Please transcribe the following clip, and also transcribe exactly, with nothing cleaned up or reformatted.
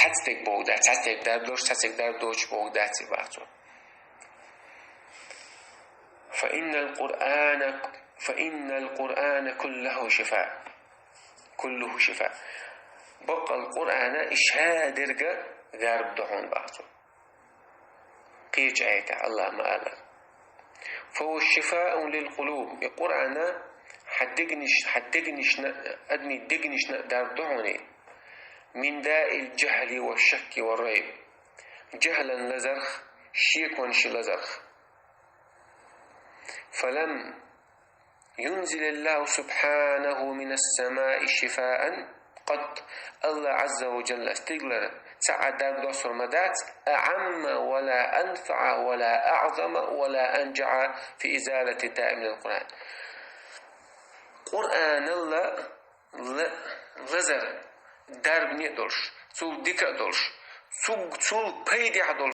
цхьацца стеган бохург дац, цхьацца стеган дарба долуш, цхьацца стеган дарба долуш бохург дац и боху цо. فإن القرآن، فإن القرآن كله شفاء. كله شفاء. Баккъал Къуръан и шадерг дарба ду хьуна боху цо. Кхечу аятехь АллахӀа ма-аллара: فهو شفاء للقلوب. И Къуръан хьан дегнаш-, хьан дегнашна, адамийн дегнашна дарба ду хьуна и. من داء الجهل والشك والريب. Жахьлан лазарх, шеконаш лазарх. فلم ينزل الله سبحانه من السماء شفاء قط. АллахӀ Ӏазза ва Жалла стигалара цхьа а дарба доссур ма дац, أعم ولا أنفع ولا أعظم ولا أنجع في إزالة الداء من القرآن. Къуръанал ла-, лазар дарбане а долуш, цул дика а долуш, цуг-, цул пайдехь а долуш